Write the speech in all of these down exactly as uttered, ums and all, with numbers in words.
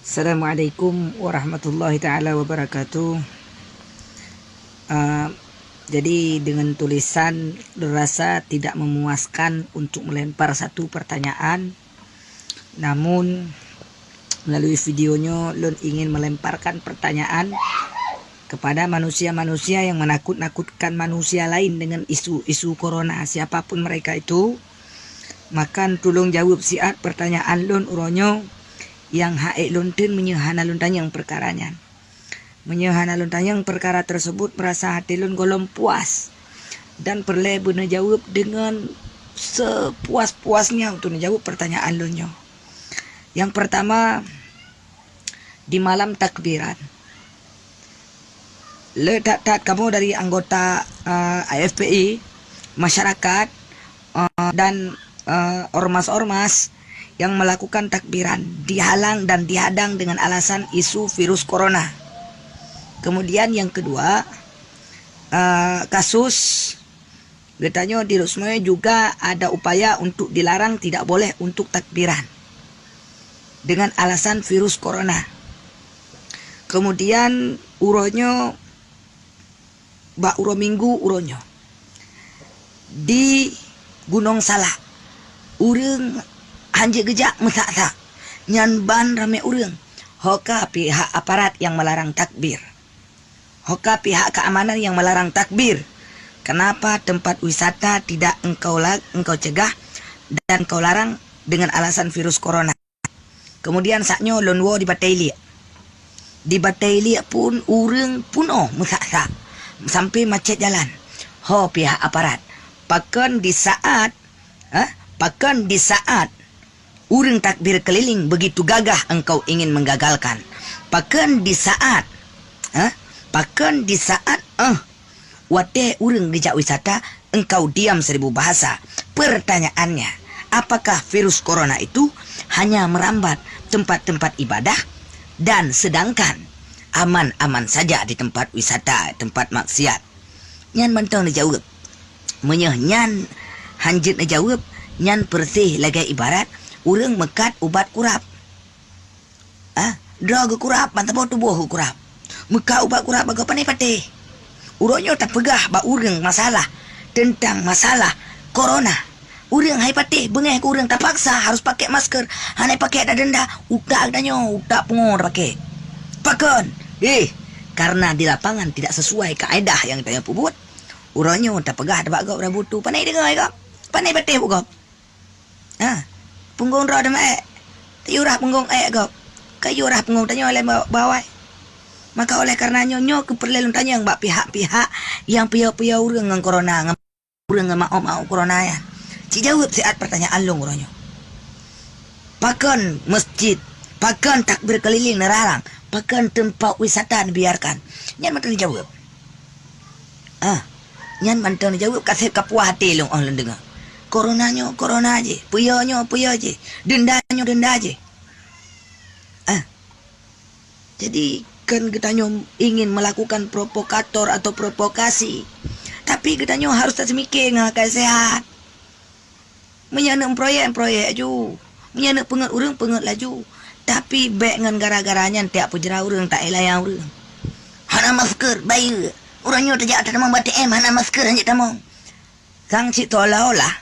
Assalamualaikum warahmatullahi taala wabarakatuh. Ah, jadi dengan tulisan rasa tidak memuaskan untuk melempar satu pertanyaan. Namun melalui video nyoe lôn ingin melemparkan pertanyaan kepada manusia-manusia yang menakut-nakutkan manusia lain dengan isu-isu corona, siapapun mereka itu, maka tulông jaweueb siat pertanyaan lôn uroe nyoe nyang hak ék lôn teun meunyoe hana lôn tanyong peukara nyan. Meunyoe hana lôn tanyong peukara tersebut, meurasa até lôn gohlom puas dan peureulée beuneujaweueb deungon sepuas-puasnya untuk neujaweueb pertanyaan lôn nyoe. Yang pertama, di malam takbiran, le that-that kamoe dari anggota, eh, I F P I, masyarakat, eh, dan, eh, ormas-ormas yang melakukan takbiran dihalang dan dihadang dengan alasan isu virus corona. Kemudian yang kedua, eh, kasus geutanyoe di Lhokseumawe juga ada upaya untuk dilarang, tidak boleh untuk takbiran dengan alasan virus corona. Kemudian uroe nyoe, bak uroe Minggu uroe nyoe, di Gunong Salak, ureuëng hanjeuet geujak meusak-sak, nyan ban ramé ureuëng. Ho ka pihak aparat nyang melarang takbir. Ho ka pihak keamanan nyang melarang takbir. Kenapa tempat wisata tidak engkau la-, engkau cegah dan engkau larang dengan alasan virus corona? Kemudian saat nyoe lôn woe di Batée Iliek. Di Batée Iliek pun ureuëng punoh meusak-sak sampai macet jalan. Ho pihak aparat, pakon di saat, eh, pakon di saat ureuëng takbir keliling begitu gagah engkau ingin menggagalkan? Pakon di saat, eh, pakon di saat, eh, watée ureuëng geujak wisata, engkau diam seribu bahasa. Pertanyaannya, apakah virus corona itu hanya merambat tempat-tempat ibadah dan sedangkan aman-aman saja di tempat wisata, tempat maksiat? Nyan mantong neujaweueb. Meunyoe nyan hanjeuet neujaweueb, nyan peureuseh lagée ibarat ureuëng meukat ubat kurab. Ah, droe geukurab, ban saboh tuboh geukurab. Meukat ubat kurab bagoe pané patéh. Uroe nyoe tapeugah bak ureuëng masalah teuntang masalah corona. Ureuëng hai patéh, beungéh keu ureuëng tapaksa harus pakai masker. Hana pakai dak denda, utak geutanyoe, utak pungo tapakai. Pakon? Eh, karena di lapangan tidak sesuai kaedah nyang geutanyoe peubuet. Uroe nyoe tapeugah bak gob rabu tu, pané deungoe gob? Pané patéh bak gob? Ha, punggong droe teuma ék. Tayue rhah punggong ék gob. Kayue rhah punggong tanyoe lé ba-, bawai. Maka oleh karena nyoe, nyoe keuh peureulée lôn tanyong bak pihak-pihak nyang piôh-piôh ureuëng ngon corona, ngon ureuëng ngon mawöt-mawöt corona nyan. Ci jaweueb siat pertanyaan lôn uroe nyoe. Pakon masjid, pakon takbir keliling neularang, pakon teumpat wisata neubiarkan? Nyan mantong jaweueb. Ah, nyan mantong jaweueb ka seb ka puah até lôn óh lôn deungoe. Corona nyoe corona jih, peue nyoe peue jih, denda nyoe denda jih. Ah. Jadi, kon geutanyoe ingin melakukan provokator atau provokasi, tapi geutanyoe harus taseumiké ngon akai sehat. Meunyoe neuk proyek, proyek laju. Meunyoe neuk peungeut ureuëng, peungeut laju. Tapi bék ngon gara-gara nyan tajak peujra ureuëng, taék layang ureuëng. Hana masker, bayeue. Uroe nyoe tajak tatamong bak A T M, hana masker, hanjeuet tamong. Sang cit seolah-olah,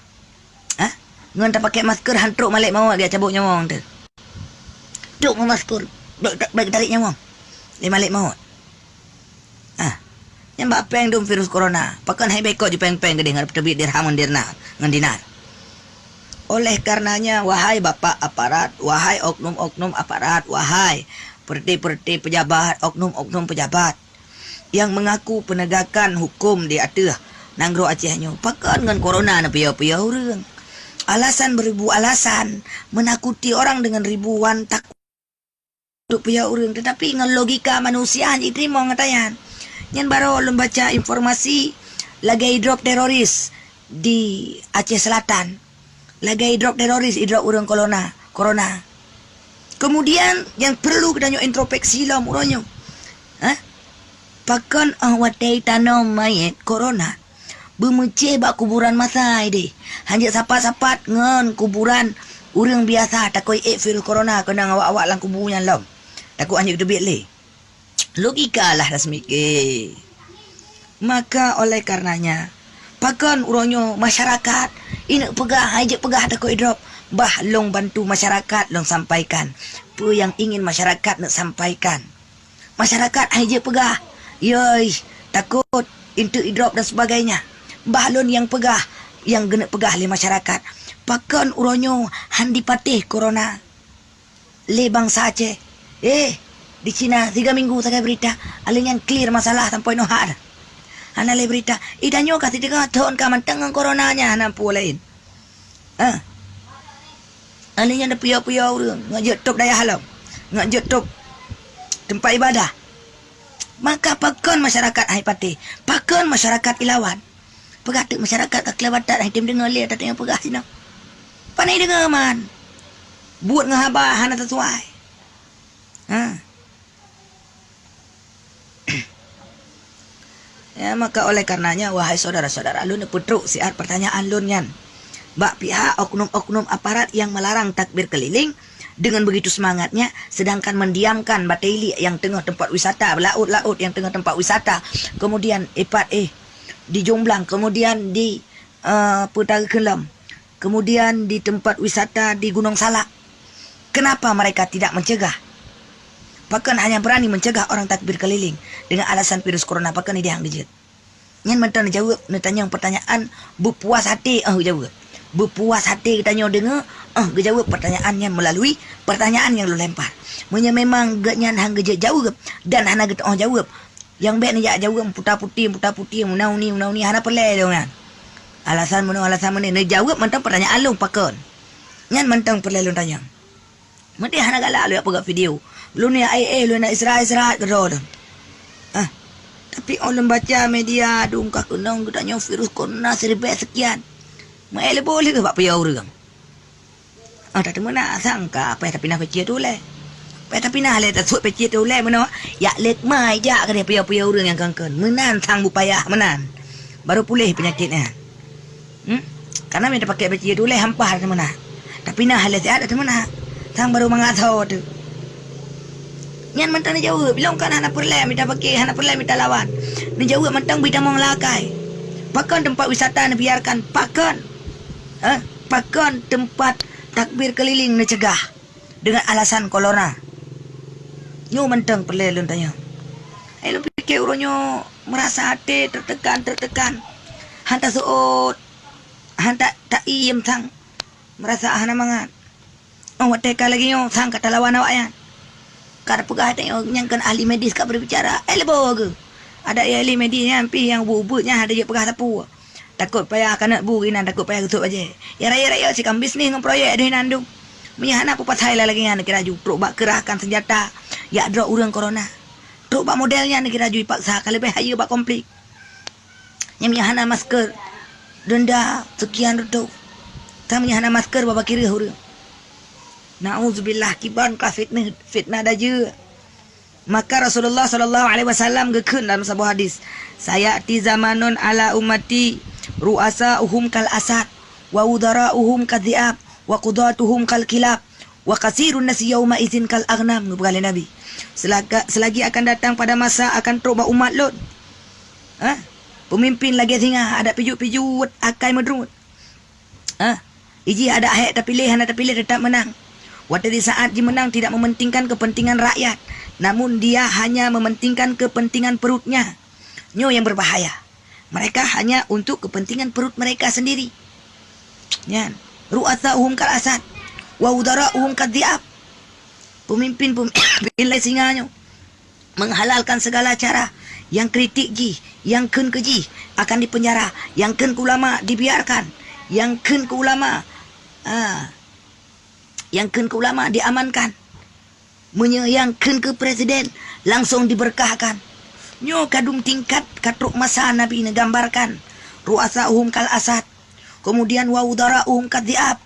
ha? Ngon tapakai masker han trok malek mawöt, geucabot nyawöng teuh. Trok meumasker, bék, bék tarék nyawöng lé malek mawöt. Ah, nyan bak péng dum virus corona. Pakon hai bék jipéng-péng keudeh ngon teubiet dirham ngon dirna-, ngon dinar. Oleh karenanya, wahai bapak aparat, wahai oknum-oknum aparat, wahai peureuté-peureuté pejabat, oknum-oknum pejabat nyang mengaku penegakan hukum di ateueh nanggroe Aceh nyoe, pakon ngon corona neupiôh-piôh ureuëng? Alasan beribu alasan, menakuti orang dengan ribuan tak-, untuk piôh ureuëng, tetapi ngon logika manusia hana jiteurimong ata nyan. Nyan baroe lôn baca informasi lagée drop teroris di Aceh Selatan, lagée drop teroris idrop ureuëng kolona, corona. Kemudian nyang perlu geutanyoe introspeksi lom uroe nyoe. Hah? Pakon óh watée tanom manyét corona beumeucéh bak kuburan masa ideh, hanjeuet sapat-sapat ngon kuburan ureuëng biasa takoi ék virus corona keunong awak-awak lam kubu nyan lom. Takot hana geuteubiet lé. Logika lah dah seumike. Maka oleh karenanya, pakon uroe nyoe masyarakat ineuk peugah, hai jeuet peugah takot idrop, bah lôn bantu masyarakat lôn sampaikan peue nyang ingin masyarakat neuk sampaikan. Masyarakat hai jeuet peugah, yoi, takot intu idrop dan sebagainya. Bah lôn nyang peugah, nyang geuneuk peugah lé masyarakat. Pakon uroe nyoe han dipatéh corona lé bansa Aceh. Eh, di Cina tiga minggu sagai berita, aleuh nyan clear masalah sampoe nohak dah. Hana lé berita. Ih, tanyoe ka siteungoh thon ka mantong ngon corona nyan hana peue laén. Ha. Aleuh nyan da puyô-puyô ureuëng ngon jeuet top dayah halom, ngon jeuet top teumpat ibadah. Maka pakon masyarakat hai patéh? Pakon masyarakat ilawan? Peugah teuk masyarakat ka keuleubatat hai tem deungoe lé ata nyang peugah sinoe. Pane deungoe man. Buet ngon haba hana sesuai. Ha. Ya, maka oleh karenanya, wahai saudara-saudara lôn, peutrok siat pertanyaan lôn nyan. Bak pihak oknum-oknum aparat yang melarang takbir keliling dengan begitu semangatnya, sedangkan mendiamkan Batailik yang tengah tempat wisata, laut-laut yang tengah tempat wisata, kemudian ipat eh di Jomblang, kemudian di uh, Putara Kelam, kemudian di tempat wisata di Gunung Salak. Kenapa mereka tidak mencegah? Pakon hanya berani mencegah orang takbir keliling dengan alasan virus corona? Pakon idéh han geujeuet? Nyan mantong neujaweueb, neutanyong pertanyaan beupuas até, oh, geujaweueb. Beupuas até geutanyoe deungoe, oh, geujaweueb pertanyaan nyan melalui pertanyaan nyang lôn lempar. Meunyoe memang geuhnyan han geujeuet jaweueb dan hana geuteuoh jaweueb, nyang bék neujak jaweueb puta-puti, puta-puti, meunauni, meunauni, hana peureulée lôn nyan. Alasan meunoe, alasan meunoe, neujaweueb mantong pertanyaan lôn pakon. Nyan mantong peureulée lôn tanyong. Meudeh hana galak lôn jak peugah video. Lôn jak éh-éh, lôn jak istirahat-istirahat keudroe lôn. Ah. Tapi óh lôn baca media dum ka keunong geutanyoe virus corona siribée seukian. Meu-éh leuboh lé bak puyô ureuëng. Ah, tateumeunak sang ka payah tapinah peucit ulée. Payah tapinah lé tasut peucit ulée meunoe, jak lé keumae jak keudeh puyô-puyô ureuëng nyang kön-kön. Meunan sang bupayah meunan. Baru puléh peunyakét nyan. Hmm? Karena mita pakai beci tuleh hampah teumeunak. Tapi nah lé siat teumeunak. Sang baru mangat ho tu. Nyan mantong neujaweueb, bilong kan hana peureulée mita pakai, hana peureulée mita lawan. Neujaweueb mantong beutamong lakai. Pakon tempat wisata neubiarkan? Pakon? Eh? Pakon tempat takbir keliling neucegah dengan alasan corona? Nyoe mantong peureulée lôn tanyong. Hai lôn pike uroe nyoe meurasa até teutekan-teutekan. Han taseuôt, han ta-, taiem sang, meurasa hana mangat. Oh, watée ka lagée nyoe sang ka talawan awaknyan. Ka tapeugah tanyoe nyang kon ahli medis ka beubicara. Eh, leuboh geuh. Adak ahli medis nyan pih nyang ubeut-ubeut nyan hana jeuet peugah sapeue. Takot payah keuneuk bu inan, takot payah geusut bajée. Ya rayeuk-rayeuk sikam bisnis ngon proyek deh inan dum. Meunyoe hana peupasai lagée nyan neukira ju trok bak keurahkan senjata jak drop ureuëng corona. Trok bak model nyan neukira ju ipaksa ka leubeh hayeue bak konflik. Nyang meunyoe hana masker, denda sekian reutôh. Ka meunyoe hana masker babah kireuh ureuëng. Nauzubillah, kiban ka fitnah, fitnah dajeue. Maka Rasulullah sallallahu alaihi wasallam geukheun dalam saboh hadis, "Sayati zamanun ala ummati ru'asa'uhum kal asad, wa wuzara'uhum kadh dhi'ab, wa qudatuhum kal kilab, wa kasirun nasi yauma idzin kal aghnam," geupeugah lé Nabi. Selagi akan datang pada masa akan trok bak umat lôn, ha? Peumimpin lagée singa, adak pijuet-pijuet akai meudruet. Ha? Ijih adak hék tapiléh hana tapiléh teutap meunang. Watée di saát jimeunang tidak mementingkan kepentingan rakyat, namun dia hanya mementingkan kepentingan perutnya. Nyoe nyang berbahaya. Mereka hanya untuk kepentingan perut mereka sendiri. Nyan, ru'asa'uhum kal asad, wa wuzara'uhum kadh dhi'ab. Pemimpin-pemimpin lagée singa nyoe menghalalkan segala cara, nyang kritik jih, nyang kheun keu jih akan dipenjara, nyang kheun keu ulama dibiarkan, nyang kheun keu ulama, ah, nyang kheun keu ulama diamankan. Meunyoe nyang kheun keu presiden langsong diberkahkan. Nyoe kadum tingkat ka trok masa Nabi neugambarkan ru'asa'uhum kal asad, kemudian wa wuzara'uhum kadh dhi'ab.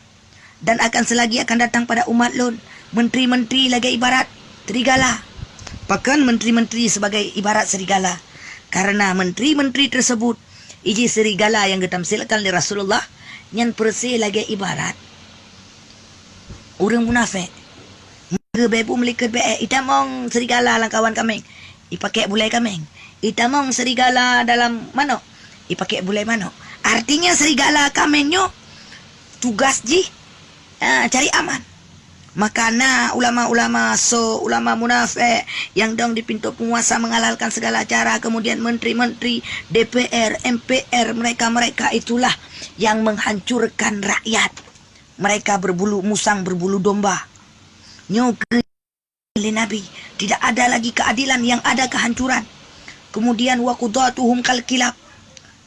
Dan akan selagi akan datang pada umat lôn, menteri-menteri lagée ibarat serigala. Pakon menteri-menteri sebagai ibarat serigala? Karena menteri-menteri tersebut ijih serigala nyang geutamsilkan lé Rasulullah nyan peureuséh lagée ibarat ureuëng munafék. Bèe bu meulikot bèe, itamong serigala lam kawan kaméng, ipakèk bulèe kaméng. Itamong serigala dalam manok, ipakèk bulèe manok. Artinya serigala kaméng nyoe tugas jih, ah, cari aman. Maka na ulama-ulama so, ulama munafék nyang dong di pintoe peunguasa menghalalkan segala cara, kemudian menteri-menteri, D P R, M P R, mereka-mereka itulah yang menghancurkan rakyat. Mereka berbulu musang, berbulu domba. Nyoe keuh lé Nabi, tidak ada lagi keadilan, yang ada kehancuran. Kemudian, "Wa qudatuhum kal kilab,"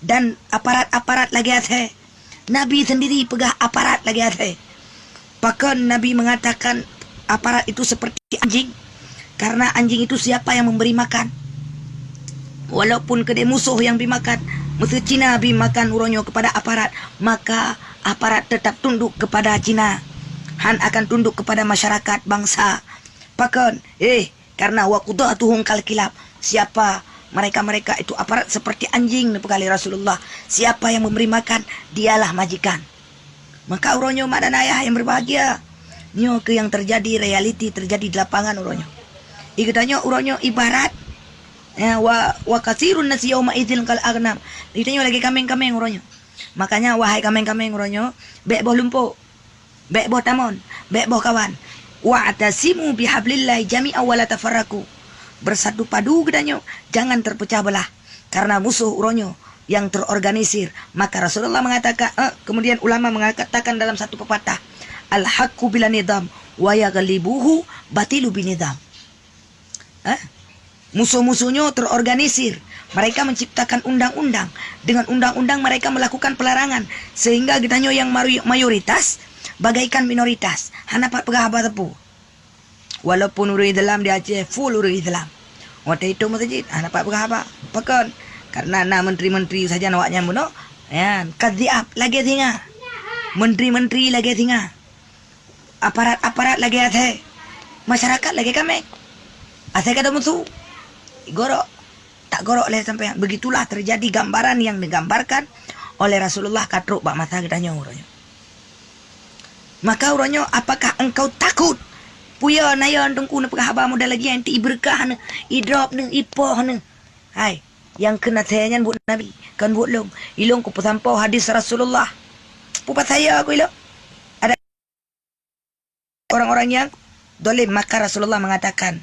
dan aparat-aparat lagèe asèe. Nabi sendiri peugah aparat lagèe asèe. Pakon Nabi mengatakan aparat itu seperti anjing? Karena anjing itu siapa yang memberi makan? Walaupun keudéh musoh nyang bi makan, meuseu Cina bi makan uroe nyoe kepada aparat, maka aparat tetap tunduk kepada Cina, han akan tunduk kepada masyarakat bangsa. Pakon? Eh, karena "Wa qudatuhum kal kilab." Siapa mereka-mereka itu, aparat seperti anjing, neupeugah lé Rasulullah. Siapa yang memberi makan, dialah majikan. Maka uroe nyoe mak dan ayah yang berbahagia, nyoe keuh yang terjadi, realiti terjadi di lapangan uroe nyoe. Di geutanyoe uroe nyoe ibarat, ya, wa, "Wa katsirun nasi yauma idzin kal aghnam." Di geutanyoe lagèe kaméng-kaméng uroe nyoe. Makanya, wahai kaméng-kaméng uroe nyoe, bèk boh lumpok, bèk boh tamon, bèk boh kawan. "Wa'tasimu bihablillahi jami'an wa la tafarraqu." Bersatu padu geutanyoe, jangan terpecah belah. Karena musoh uroe nyoe yang terorganisir. Maka Rasulullah mengatakan, eh, kemudian ulama mengatakan dalam satu pepatah, "Al-haqqu bila nizam, wa yaghlibuhu batilu binizam." Eh? Musoh-musoh nyoe terorganisir. Mereka menciptakan undang-undang. Dengan undang-undang mereka melakukan pelarangan. Sehingga geutanyoe yang maru-, mayoritas bagaikan minoritas. Hana pat peugah haba sapeue. Walaupun ureueng Islam di Aceh, full ureueng Islam. Watèe itu meuseujid, hana pat peugah haba. Pakon? Karena na menteri-menteri sajan awaknyan bunoe. Nyan, kadhiab, lagèe singa. Menteri-menteri lagèe singa. Aparat-aparat lagèe asèe. Masyarakat lagèe kaméng. Asèe ka tamusu. Gorok. Tak gorok lé sampéan. Begitulah terjadi gambaran yang digambarkan oleh Rasulullah ka trok bak masa geutanyoe uroe nyoe. Maka uroe nyoe, apakah engkau takut? Peue yo na yo Teungku neupeugah haba model lagèe nyan, ibeureukat neuh, idrop neuh, ipoh neuh. Hai, nyang kheun asèe nyan buet Nabi, kon buet lôn. Ilôn kupeusampoe hadis Rasulullah. Peue pasai yo keu ilôn? Ada orang-orang yang zalim, maka Rasulullah mengatakan,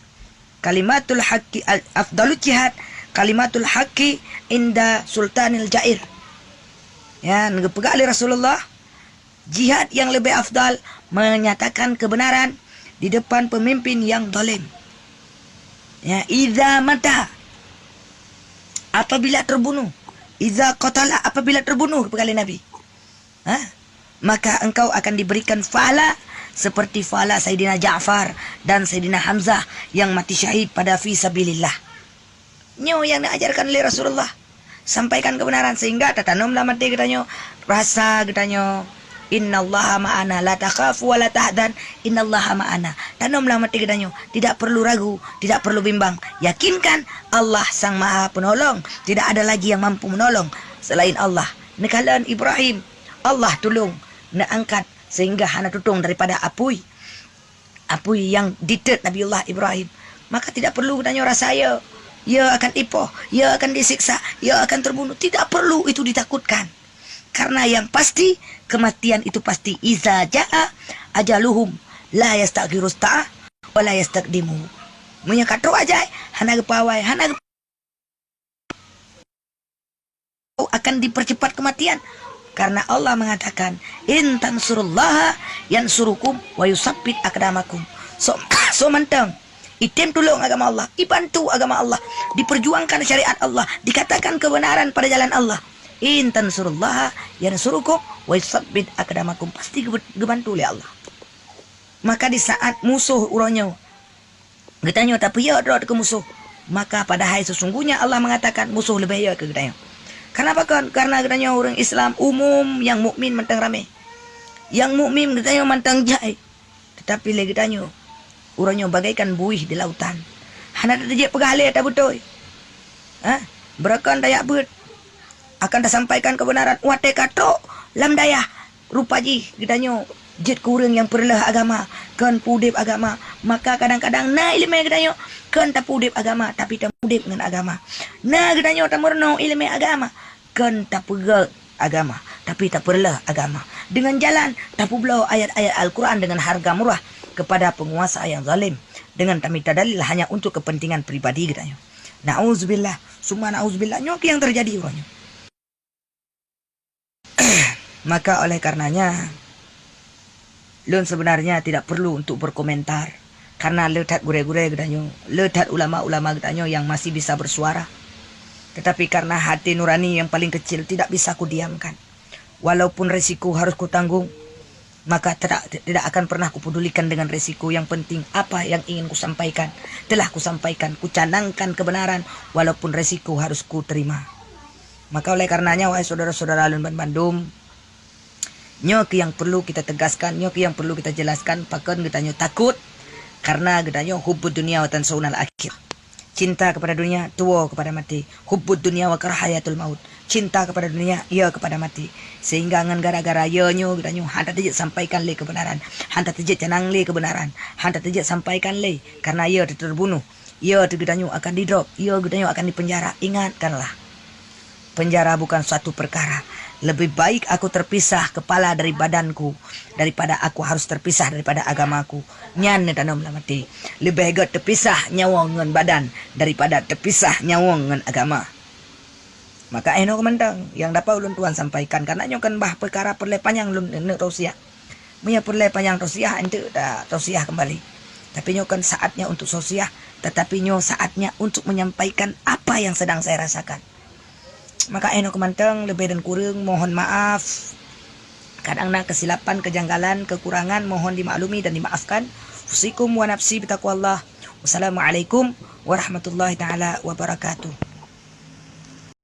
"Kalimatul haqqi al-, afdalu jihad, kalimatul haqqi inda sultanil jair." Ya, geupeugah lé Rasulullah, jihad yang lebih afdal menyatakan kebenaran di depan pemimpin yang zalim. Ya, "Idza mata," apabila terbunuh. "Idza qatala," apabila terbunuh, geupeugah lé Nabi. Ha? Maka engkau akan diberikan pahala seperti pahala Saidina Ja'far dan Saidina Hamzah yang mati syahid pada fi sabilillah. Nyoe nyang neuajarkan lé Rasulullah. Sampaikan kebenaran sehingga tatanom lam até geutanyoe, rasa geutanyoe, "Innallaha ma'ana, la takhafu wa la tahzan, innallaha ma'ana." Tanom lam até geutanyoe, tidak perlu ragu, tidak perlu bimbang. Yakinkan Allah Sang Maha Penolong, tidak ada lagi yang mampu menolong selain Allah. Neukalon Ibrahim, Allah tulông, neuangkat sehingga hana tutông daripada apui, apui nyang diteuet Nabiullah Ibrahim. Maka tidak perlu geutanyoe rasa yo, yo akan ipoh, yo akan disiksa, yo akan terbunuh. Tidak perlu itu ditakutkan. Karena yang pasti, kematian itu pasti. "Iza jaa ajaluhum, la yastakhiru sa'ah, wa la yastakdimu." Meunyoe ka trok ajai, hana geupawai, hana geup-, akan dipercepat kematian. Karena Allah mengatakan, "In tansurullaha yansurukum wa yusabbit aqdamakum." So, so mantong, item tulông agama Allah, ibantu agama Allah, diperjuangkan syariat Allah, dikatakan kebenaran pada jalan Allah. "In tansurullaha yansurukum wa yusabbit aqdamakum." Pasti geu-, geubantu lé Allah. Maka di saat musoh uroe nyoe geutanyoe tapeuyok droe keu musoh, maka padahai sesungguhnya Allah mengatakan musoh leubeh yot keu geutanyoe. Kenapa kon? Karena geutanyoe ureuëng Islam umum nyang mukmin mantong ramé. Nyang mukmin geutanyoe mantong jai. Tetapi lé geutanyoe, uroe nyoe bagaikan buih di lautan. Hana tajeuet peugah lé tabeutôi. Ha? Beureukan tajak beuet. Akan tasampaikan kebenaran watée ka trok lam dayah. Rupa jih geutanyoe Jeuet keu ureuëng nyang peureuleh agama, kon peudeb agama. Maka kadang-kadang na iéleumé geutanyoe, kon tapeudeb agama, tapi tapeudeb ngon agama. Na geutanyoe tameurunoe iéleumé agama, kon tapeugét agama, tapi tapeureuloh agama. Dengan jalan tapeubloe ayat-ayat Al-Quran dengan harga murah kepada penguasa yang zalim, dengan tamita dalil hanya untuk kepentingan pribadi geutanyoe. Na'udzubillah, summa na'udzubillah, nyoe keuh nyang teujadi uroe nyoe. Maka oleh karenanya, lôn sebenarnya tidak perlu untuk berkomentar, karena le that gurée-gurée geutanyoe, le that ulama-ulama geutanyoe yang masih bisa bersuara. Tetapi karena hati nurani yang paling kecil tidak bisa kudiamkan, walaupun resiko harus kutanggung, maka tidak, tidak akan pernah kupedulikan dengan resiko. Yang penting apa yang ingin kusampaikan telah kusampaikan, kucanangkan kebenaran walaupun resiko harus kuterima. Maka oleh karenanya, wahai saudara-saudara lôn banmandum, nyoe keuh nyang perlu kita tegaskan, nyoe keuh nyang perlu kita jelaskan, pakon geutanyoe takot, karena geutanyoe hubbud dunya wa tansaunal akhir. Cinta kepada dunia, tuwoe kepada maté. Hubbud dunya wa karahiyatul maut. Cinta kepada dunia, ya kepada maté. Sehingga ngon gara-gara ya nyoe geutanyoe hana teujeuet sampaikan lé kebenaran, hana teujeuet canang lé kebenaran, hana teujeuet sampaikan lé, karena ya teuterbunuh. Ya geutanyoe akan didrop, ya geutanyoe akan dipenjara. Ingatkanlah, penjara bukan suatu perkara. Lebih baik aku terpisah kepala dari badanku daripada aku harus terpisah daripada agamaku. Nyan neutanom lam até. Leubeh gét teupisah nyawöng ngon badan daripada teupisah nyawöng ngon agama. Maka eh nyoe keumantong nyang dapat ulôn tuan sampaikan, karena nyoe kan bah peukara peureulée panyang lôn neuk tausiah. Meunyoe peureulée panyang tausiah, enteuk ta-, tausiah kembali. Tapi nyoe kan saatnya untuk tausiah, tetapi nyoe saatnya untuk menyampaikan apa yang sedang saya rasakan. Maka eh nyoe keumantong, leubeh dan kureueng mohon maaf. Kadang na kesilapan, kejanggalan, kekurangan, mohon dimaklumi dan dimaafkan. Usikum wa nafsi bitaqwallah. Wassalamualaikum warahmatullahi taala wabarakatuh.